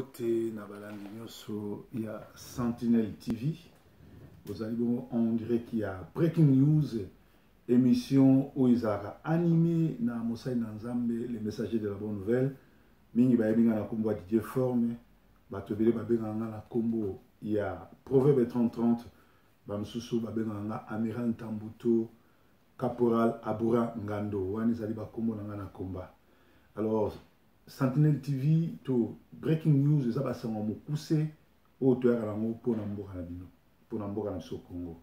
Mbote na balandi nyonso ya Sentinelle TV. Bozali bongo en direct ya Breaking News, émission oyo ezalaka animé na mosali na Nzambe, le messager de la bonne nouvelle. Mingi bayebi nga na nkombo ya Didier Forme, bato ebele babengaka nga na nkombo ya Proverbe 3030, bamosusu babengaka nga Amiral Ntambuto, Caporal Abura Ngando, wana ezali bakombo na nga na combat. Alors, Sentinelle TV to Breaking News eza basango mokuse oyo toyaka nango mpo na mboka na bino, mpo na mboka na biso Congo.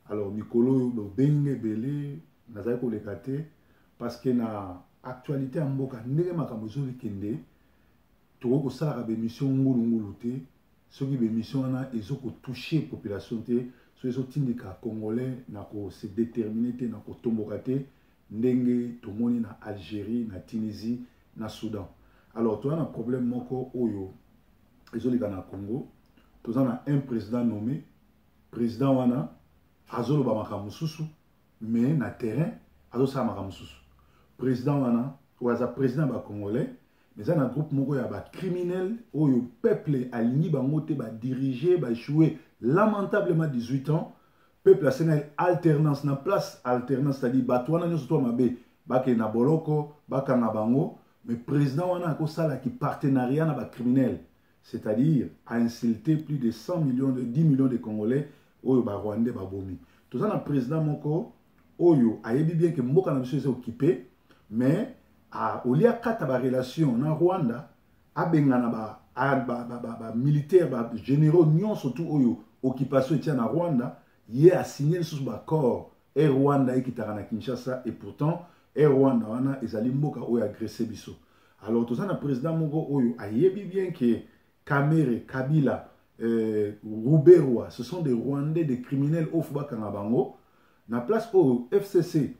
Alors mikolo oyo bobengi ebele, nazali koleka te parce que na actualité ya mboka ndenge makambo ezokende, tokoki kosalaka baemission ngulungulu te soki baemission wana ezokotouche population te, soki ezotindika congolais na kose déterminer te, na kotomboka te ndenge tomoni na Algérie, na Tunisie, na Soudan. Alors toza na problème moko oyo ezoleka na Congo. Toza na un président nommé, président wana azoloba makambo mosusu, mais na terrain azosala makambo mosusu. Président wana oyo aza président ya bacongolais, mais eza na groupe moko ya bacriminel oyo peuple alingi bango te, badirige, baéchoué lamentablement 18 ans. Peuple asengaki alternance, na place alternance, c'est-à-dire bato wana nyonso to mabe bakende na boloko, bakanga bango. Mais président wana akosalaki partenariat na bacriminel, c'est-à-dire a insulté plus de 100 millions de 10 millions de Congolais oyo barwandais babomi. Toza na président moko oyo ayebi bien ke mboka na biso eza occupé, mais olia akata barelation na Rwanda, abengana bamilitaire, ba bagénéraux nyonso tu oyo occupation etia na Rwanda. Ye asigne lisusu baaccord Air Rwanda ekitaka na Kinshasa, et pourtant Air Rwanda wana ezali mboka oyo agresse biso. Alors toza na président moko oyo ayebi bien ke Kamere, Kabila, Ruberwa, ce sont des Rwandais, des criminels oyo fo bakanga bango. Na place oyo FCC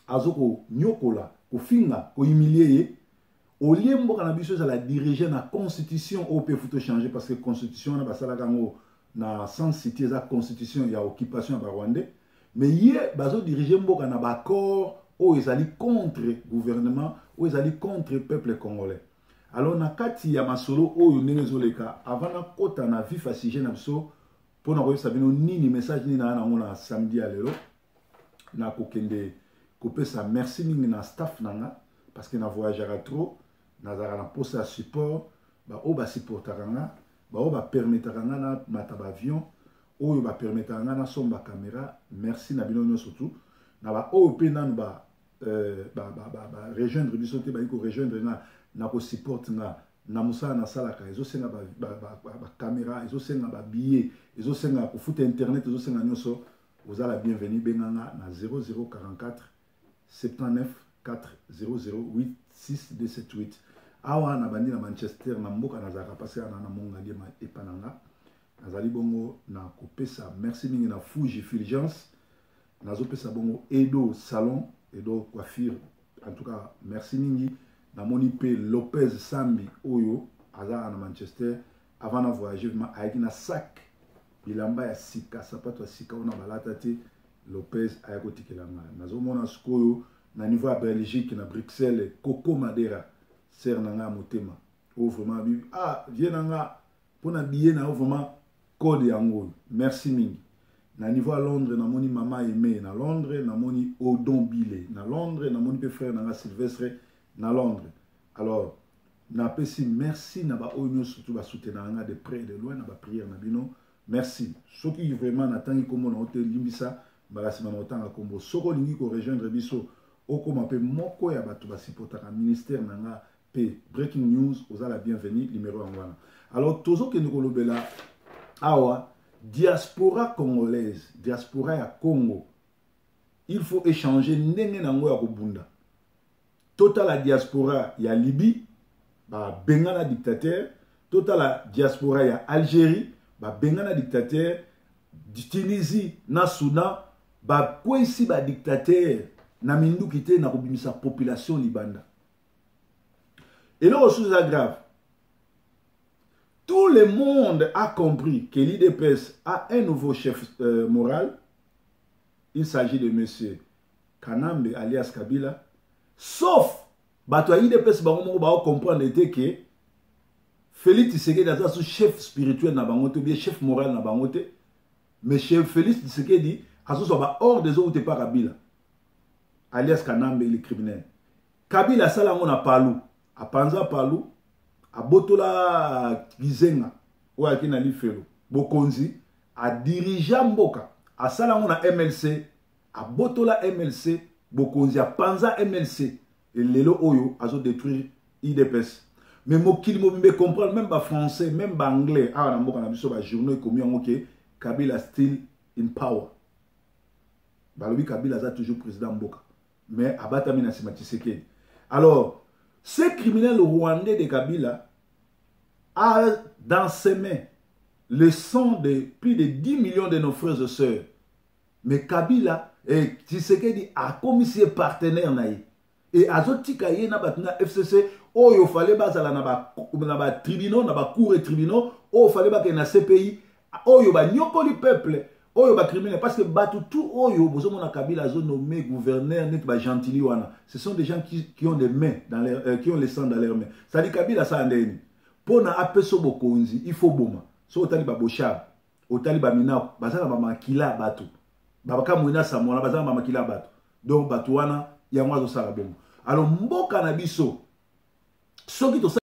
azokonyokola, kofinga, kohumilie ye, olie mboka na biso ezala dirige na constitution oyo mpe faut changer, parce que constitution wana basalaka yango na Sun City, eza constitution ya occupation ya barwandais. Mais ye bazodirige mboka na baaccord oyo ezali contre gouvernement, oyo ezali contre peuple congolais. Alors na kati ya masolo oyo ndenge ezoleka, avant nakota na vif ya sujet na biso mpona koyebisa bino nini message nini naa nango na samedi ya lelo, nakokende kopesa merci mingi na staff na nga, parce que na voyageaka trop, nazalaka na posa ya support. Baoyo basupportaka nga, baoyo bapermetaka nga na mata baavion, oyo bapermetaka nga nasomba caméra, merci na bino nyonso tu. Na baoyo mpe nanu ba ba rejoindre biso te, bayi korejoindre nga na kosupporte nga na mosala nasalaka, ezosenga bacaméra, ba ezosenga babillet, ezosenga kofuta internet, ezosenga nyonso. Ozala bienvenu, benga nga na 0044 79 4 00 86 278. Awa nabandi na Manchester, na mboka nazalaka mpasi ana na Mongali epa na nga. Nazali bongo na kopesa merci mingi na Fuji Fulgence, nazopesa bongo Edo Salon, Edo Coiffure, en tout cas merci mingi. Namoni mpe Lopez Sambi oyo aza na Manchester. Avant na voyage vraiment ayaki na sac bilamba ya sika, sapato ya sika wana balata te. Lopez aya kotikela nga. Nazomona sikoyo na niveau ya Belgique, na Bruxelles, Coco Madera, sere na nga ya motema oyo vraiment bibi, ah vie na nga mpona billet na yo vraiment code yango oyo, merci mingi. Na niveau ya Londres, namoni mama Aime na Londres, namoni Odon Bile na Londres, namoni mpe frère na nga Sylvestre na Londres. Alors napesi merci na baoyo nyonso tu basoutenaka nga de près et de loin na baprière na bino, merci. Soki vraiment natangi nkombo na yo te, limbisa, mbala nsima na kotanga nkombo. Soki olingi korejoindre biso, okóma mpe moko ya bato basupportaka ministère na nga mpe Breaking News, oza la bienvenue. Numéro yango wana. Alors tozokende kolobela awa diaspora congolaise, diaspora ya Congo. Il faut échanger ndenge na yango ya kobunda. Totala diaspora ya Libye, babengana dictateur. Totala diaspora ya Algérie, babengana dictateur. Tunisie na Soudan, bakweyisi badictateur na minduki te, na kobimisa population libanda. Eloko susu eza grave, tout le monde a compris que l'UDPS a un nouveau chef moral. Il s'agit de monsieur Kanambe alias Kabila, sauf bato ya UDPS bango moko bao comprendre te ke Félix Tshisekedi aza su chef spirituel na bango te, bien chef moral na bango te, mais chef Félix Tshisekedi azozwa ba ordre ezowuta epa Kabila alias Kanambe le criminel. Kabila asala yango na Palu, apanza Palu, abotola Gizenga oyo ayaki na lifelo bokonzi, adirigea mboka, asala yango na MLC, abotola MLC bokonzi, apanza MLC, lelo oyo azo détruire UDPS. Mais mokili mobimba comprendre, même ba français, même ba anglais, awa na mboka na biso ba journaux ekomi yango ke Kabila still in power. Balobi Kabila aza toujours président mboka, mais abatami na nsima Tshisekedi. Alors ce criminel rwandais de Kabila a dans ses mains le sang de plus de 10 millions de nos frères et sœurs. Mais Kabila et Tshisekedi akomisi ye partenaire na ye e azotika ye na bato na FCC oyo fale bazala na batribunaux, na bacour et tribunaux, oyo fale bakende na CPI, oyo banyokoli peuple, oyo bacriminel. Parce que bato tout oyo bozomona Kabila azonommer gouverneur neti bagentili wana, ce sont des gens qui ont des mains dans leur, qui ont le sang dans leurs mains. C'est-à-dire Kabila asala ndeni mpo na apesa bokonzi, il faut boma. So otali baBoshab, otali baMinaku, baza na bamakila ya bato, babakamwina samwana baza na bamakila ya bato. Donc bato wana yango azosala bongo. Alors mboka na biso, soki tosali